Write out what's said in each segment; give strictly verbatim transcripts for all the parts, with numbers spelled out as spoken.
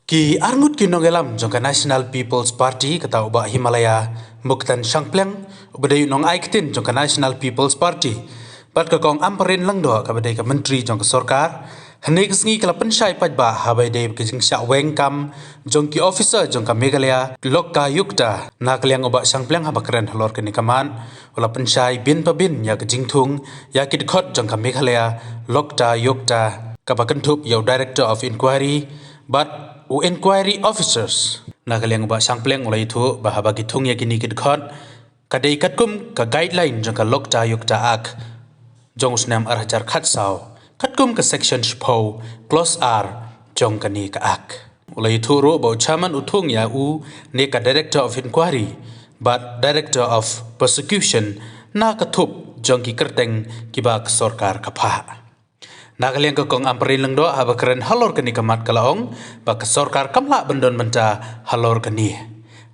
Ki arngut ki nongïalam jong ka National People's Party, kata u Bah Himalaya Muktan Shangpliang, uba dei u nongai ktien jong ka National People's Party, bad ka Kong Ampareen Lyngdoh, kaba dei ka Myntri jong ka sorkar, hynne ka sngi ka la pynshai paidbah haba ïadei bad ka jingshah weng kam jong ki officer jong ka Meghalaya Lokayukta. Na ka liang u Bah Shangpliang, haba kren halor kane ka mat, u la pynshai bynta bynta ïa ka jingthung ïa ki dkhot jong ka Meghalaya Lokayukta, kaba kynthup ïa u Director of Inquiry bad u Inquiry Officers. Na ka liang u Bah Shangpliang u la ïathuh ba haba ki thung ïa kine ki dkhot, ka dei katkum ka guideline jong ka Lokayukta Act jong u snem ar hajar khatsaw, katkum ka section shiphew, clause ar jong kane ka Act. U la ïathuh ruh ba u Chairman u thung ïa u ne ka Director of Inquiry bad Director of Prosecution na ka thup jong ki kyrteng kiba ka sorkar ka phah. Na ka liang ka Kong Ampareen Lyngdoh, haba kren halor kane ka mat, ka la ong ba ka sorkar kam lah ban don bynta halor kane.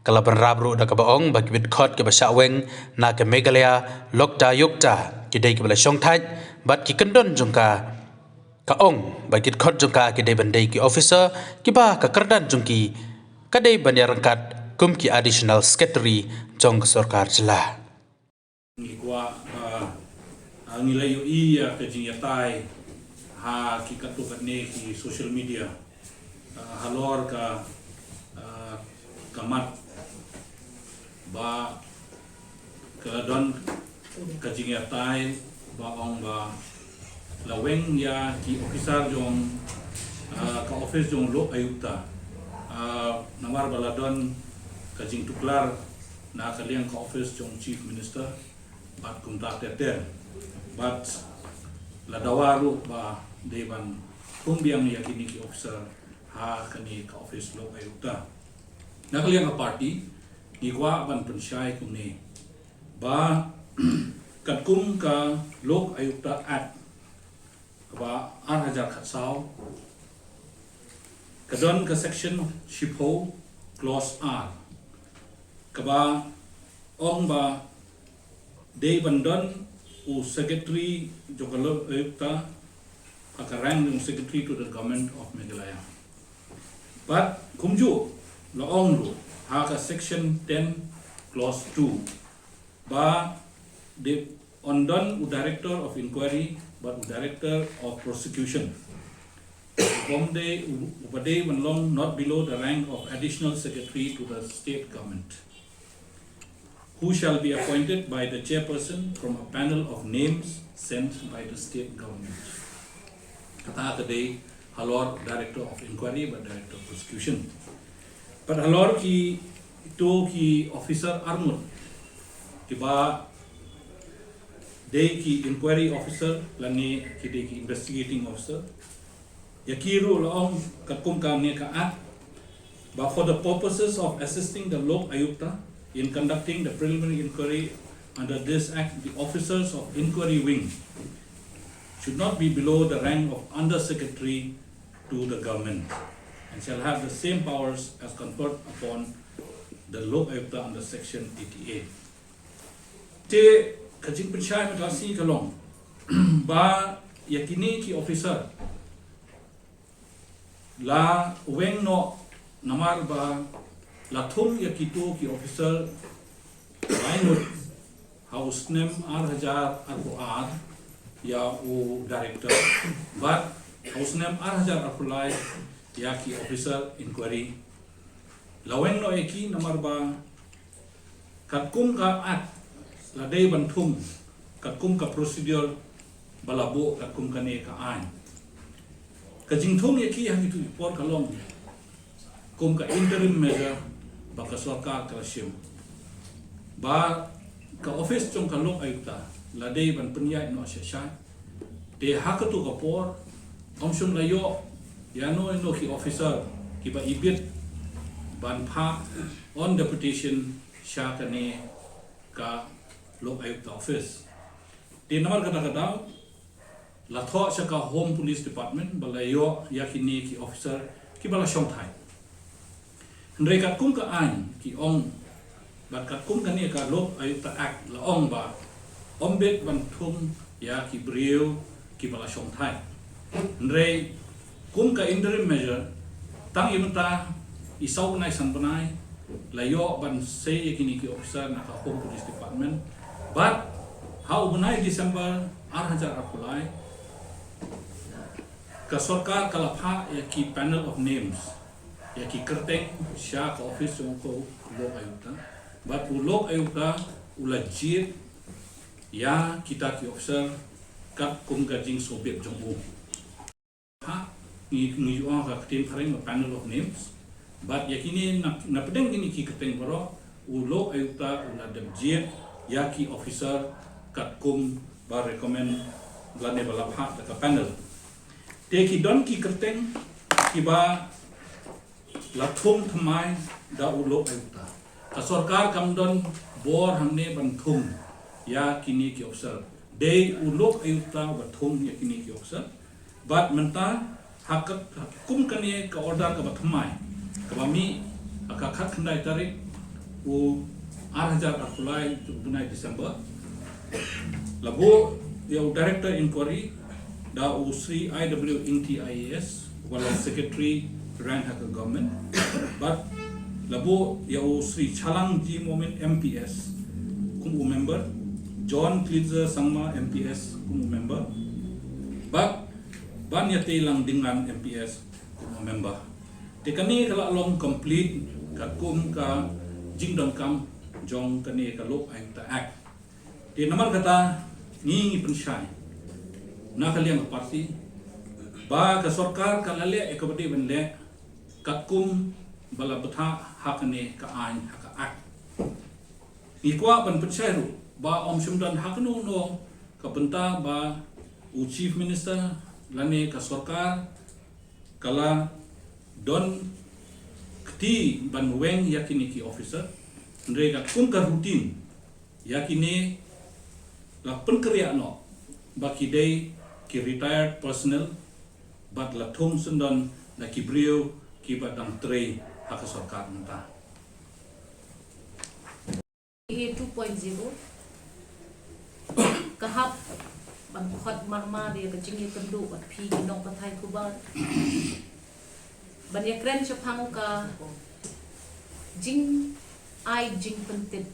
Ka la bynrap ruh da kaba ong ba ki dkhot kiba shah weng na ka Meghalaya Lokayukta ki dei kiba la shongthait bad ki kyndon jong ka, ka ong ba ki dkhot jong ka ki dei ban dei ki officer kiba ka kyrdan jong ki ka dei ban ïaryngkat kum ki Additional Secretary jong ka sorkar jylla. Ngi kwah, ah, ah, ngi la ïohi ïa ka jingïatai ha ki katto katne ki social media, ah, halor ka, ah, ka mat ba ka la don ka jingïatai ba ong ba la weng ïa ki officer jong, ah, ka office jong Lokayukta, ah, namar ba la don ka jingtuklar na ka liang ka office jong Chief Minister bad kumta ter ter. Bad la dawa ruh ba dei ban thung biang ïa kine ki officer ha kane ka office Lokayukta. Na ka liang ka party, ngi kwah ban pynshai kumne ba katkum ka Lokayukta Act kaba ar hajar khatsaw, ka don ka section shiphew, clause ar, kaba ong ba dei ban don u secretary jong ka Lokayukta ha ka rank jong secretary to the Government of Meghalaya. Bad kumjuh la ong ruh ha ka section ten, clause two, ba dei ban don u Director of Inquiry bad u Director of Prosecution, uba dei, uba dei ban long not below the rank of Additional Secretary to the State Government, who shall be appointed by the chairperson from a panel of names sent by the state government. Kata ka dei halor Director of Inquiry bad Director of Prosecution. Bad halor kito ki officer arngut kiba dei ki inquiry officer lane ki dei ki investigating officer, ïa ki ruh la ong katkum kane ka Act ba for the purposes of assisting the Lokayukta in conducting the preliminary inquiry under this Act, the officers of Inquiry Wing should not be below the rank of Under Secretary to the Government and shall have the same powers as conferred upon the Lokayukta under Section eighty-eight. Te ka jingpynshai mynta ka sngi ka long ba ïa kine ki officer la weng noh namar ba la thung ïa kito ki officer laingut ha u snem ar hajar arphew ar ïa u Director bad ha u snem ar hajar arphew lai ïa ki officer inquiry. La weng noh ïa ki namar ba katkum ka Act la dei ban thung katkum ka procedure ba la buh katkum kane ka aiñ. Ka jingthung ïa ki ha kito ki por ka long kum ka interim measure ba ka sorkar ka la shim, ba ka office jong ka Lokayukta la dei ban pynïaid noh sha sha. Te ha kato ka por ym shym la ïoh ïano ïano ki officer kiba ibit ban phah on deputation sha kane ka Lokayukta office. Te namar kata ka daw la thoh sha ka Home Police Department ba la ïoh ïa kine ki officer kiba la shongthait. Hynrei katkum ka aiñ ki ong bad katkum kane ka Lokayukta Act la ong ba ym bit ban thung ïa ki briew kiba la shongthait. Hynrei kum ka interim measure Tang ïa mynta i saw bnai san bnai la ïoh ban sei ïa kine ki officer na ka Home Police Department. Bad ha u bnai December ar hajar arphew lai, ka sorkar ka la phah ïa ki panel of names, ïa ki kyrteng sha ka office jong u lok ayukta. Bad u lok ayukta u la jied ïa kita ki officer katkum ka jingsngewbit jong u. Ha, ngi, ngi ong ka ktien phareng ka panel of names. Bad ïa kine na, na pdeng kine ki kyrteng baroh, u lok ayukta u la dep jied ïa ki officer katkum ba recommend lane ba la phah da ka panel. Te ki don ki kyrteng kiba la thung thymmai da u lok ayukta. Ka sorkar kam don bor hangne ban thung ïa kine ki officer. Dei u lok ayukta ba thung ïa kine ki officer. Bad mynta ha ka, ha kum kane ka order kaba thymmai, kaba mih ha ka khatkhyndai tarik u ar hajar arphew lai, u bnai December, la buh ïa u director inquiry da u Sri I W Ingti I A S, uba long secretary rank ha ka government. Bad la buh ïa u Sri Chalang G Momin M P S kum u member, John Cleanser Sangma M P S kum u member, bad Banïateilang Dingran M P S kum u member. Te kane ka la long complete katkum ka jingdonkam jong kane ka lok ayukta act. Te namar kata ngi ngi pynshai na ka liang ka party ba ka sorkar ka la leh ïa kaba dei ban leh katkum ba la bthah ha kane ka aiñ, ha ka act. Ngi kwah ban pynshai ruh ba ym shym don ha kano kano ka bynta ba u Chief Minister lane ka sorkar ka la don kti ban weng ïa kine ki officer. Hynrei katkum ka routine, ïa kine la pynkynriah noh ba ki dei ki retired personnel bad la thung syndon na ki briew kiba dang trei ha ka sorkar mynta. He two point zero. Ka hap ban khot marmar ïa ka jingïakynduh bad phi ki nongpathai khubor ban ïakren shaphang ka jingai jingpyntip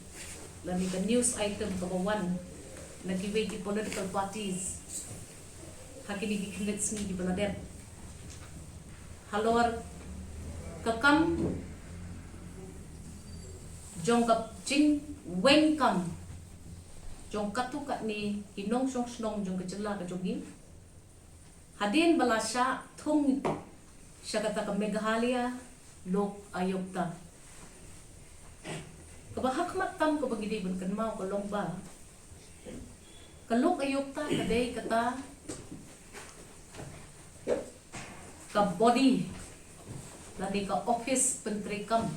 lane ka news item kaba wan na kiwei ki political parties ha kine ki khyndiat sngi kiba la dep halor ka kam jong ka jingweng kam jong katto katne ki nongshong shnong jong ka jylla ka jong ngi. Hadien ba la shah thung sha kata ka Meghalaya Lok Ayukta, kaba hakhmat tam kaba ngi dei ban kynmaw ka long ba ka Lok Ayukta ka dei kata ka body lane ka office pyntreikam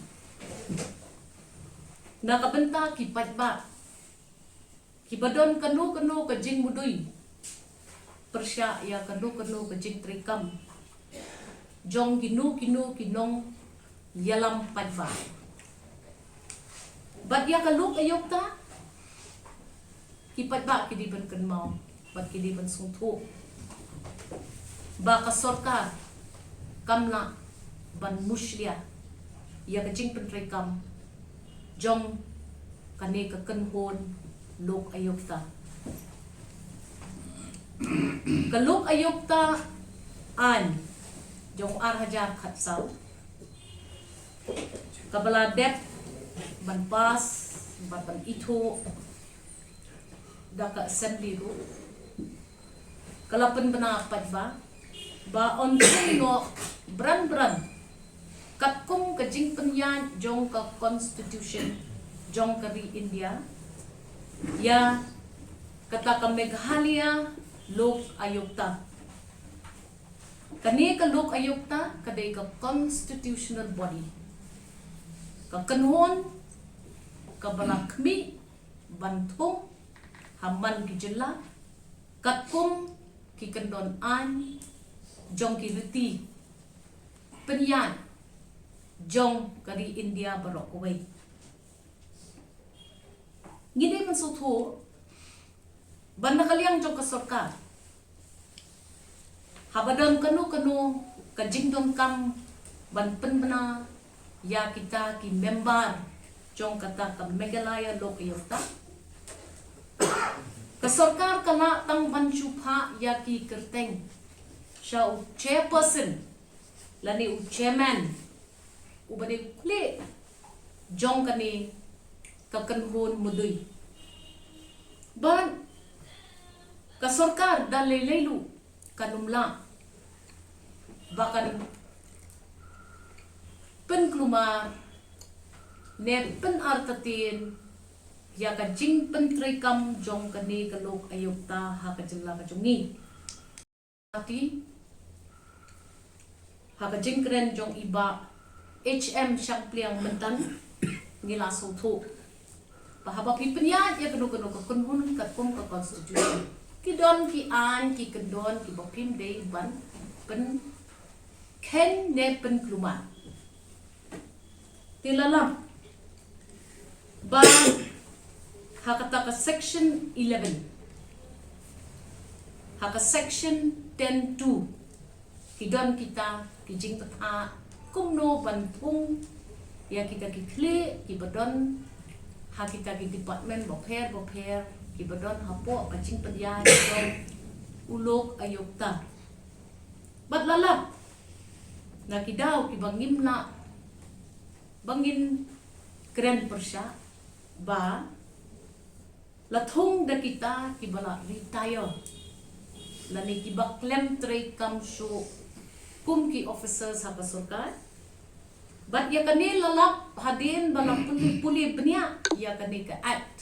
na ka bynta ki paidbah kiba don kano kano ka jingmudui pyrshah ïa kano kano ka jingtreikam jong kino kino ki nongïalam paidbah. Bad ïa ka Lok Ayukta, ki paidbah ki dei ban kynmaw bad ki dei ban sngewthuh ba ka sorkar kam lah ban mushlia ïa ka jingpyntreikam jong kane ka kynhun Lok Ayukta. Ka Lok Ayukta aiñ jong ar hajar khatsaw kaba la dep ban pass bad ban ithuh da ka assembly ruh, ka la pynbna pat ba ba yn sngewthuh bran bran katkum ka jingpynïaid jong ka constitution jong ka ri India ïa kata ka Meghalaya Lok Ayukta. Kane ka Lok Ayukta ka dei ka constitutional body, ka kynhun kaba la khmih ban thung ha man ki jylla katkum ki kyndon aiñ jong ki riti pynïaid jong ka ri India baroh kawei. Ngi dei ban sngewthuh ba na ka liang jong ka sorkar, haba don kano kano ka jingdonkam ban pynbna ïa kita ki member jong kata ka Meghalaya Lok Ayokta. Ka sorkar ka lah tang ban shu phah ïa ki kyrteng sha u chairperson lane u chairman uba dei u khlieh jong kane ka kynhun mudui. Bad ka sorkar da lei lei ruh kan ym lah ba kan pynkulmar ne pynartatien ïa ka jingpyntreikam jong kane ka Lok Ayokta ha ka jylla ka jong ngi. Party, ha ka jingkren jong i Bah H M Shangpliang mynta ngi la sngewthuh ba haba phi pynïaid ïa kano kano ka kynhun katkum ka constitution, ki don ki aiñ ki kyndon kiba phim dei ban pynkheiñ ne pynkulmar. Te la lap ba ha kata ka section eleven, ha ka section ten two, ki don kita ki jingthaw kumno ban thung ïa kita ki khlieh kiba don ha kita ki department bapher bapher kiba don hapoh ka jingpynïaid jong u Lok Ayokta. Bad la lap na ki daw kiba ngim lah ba ngin kren pyrshah ba la thung da kita kiba la retire lane kiba khlem treikam shuh kum ki officers ha ka sorkar. Bad ïa kane la lap hadien ba la pule pule bniah ïa kane ka act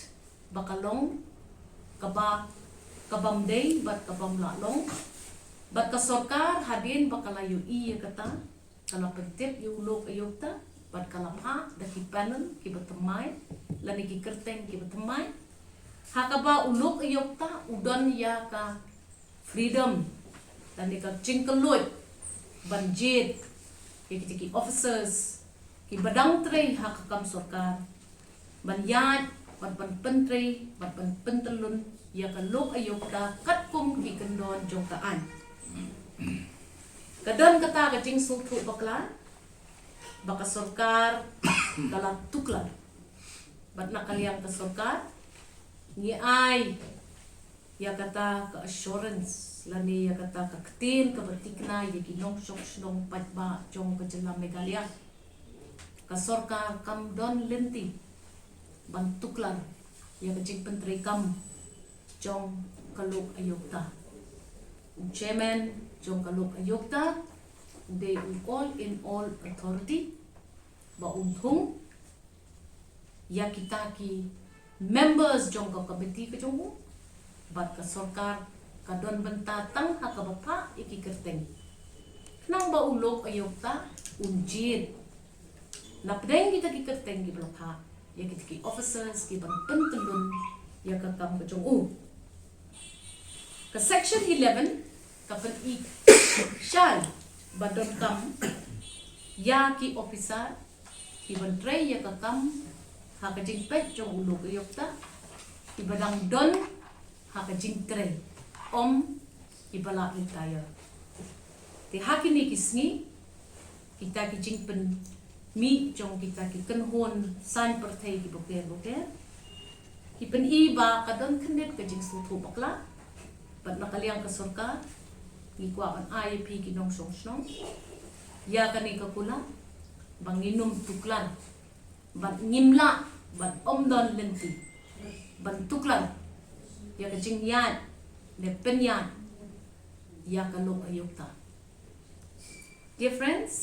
ba ka long kaba, kabym dei bad kabym lah long. Bad ka sorkar hadien ba ka la ïohi ïa kata, ka la pyntip ïa u Lok Ayokta bad ka la phah da ki panel kiba thymmai lane ki kyrteng kiba thymmai, ha kaba u Lok Ayokta u don ïa ka freedom lane ka jingkylluid ban jied ïa kita ki officers kiba dang trei ha ka kam sorkar ban ïaid bad ban pyntrei bad ban pyntyllun ïa ka Lok Ayokta katkum ki kyndon jong ka aiñ. Ka don kata ka jingsngewthuh bakla ba ka sorkar ka la tuklar. Bad na ka liang ka sorkar ngi ai ïa kata ka assurance lane ïa kata ka ktien kaba thikna ïa ki nongshong shnong paidbah jong ka jylla Meghalaya. Ka sorkar kam don lynti ban tuklar ïa ka jingpyntreikam jong ka Lok Ayokta. U chairman jong ka Lok Ayokta u dei u all in all authority ba un thung ïa kita ki members jong ka committee ka jong u. Bad ka sorkar ka don bynta tang ha kaba phah ïa ki kyrteng khnang ba u Lok Ayokta un jied na pdeng kita ki kyrteng kiba la phah ïa kita ki officers kiban pyntyllun ïa ka kam ka jong u. Ka section eleven ka pyni shai ba donkam ïa ki officer kiban trei ïa ka kam ha ka jingpeit jong u Lok Ayokta kiba dang don ha ka jingtrei, ym kiba la retire. Te ha kine ki sngi kita ki jingpynmih jong kita ki kynhun saiñ pyrthei kiba bapher bapher ki pyni ba ka don khyndiat ka jingsngewthuh bakla. Bad na ka liang ka sorkar ngi kwah ban ai ïa phi ki nongshong shnong ïa kane ka kular ba ngin ym tuklar bad ngim lah bad ym don lynti ban tuklar ïa ka jingïaid ne pynïaid ïa ka Lok Ayokta. Dear friends,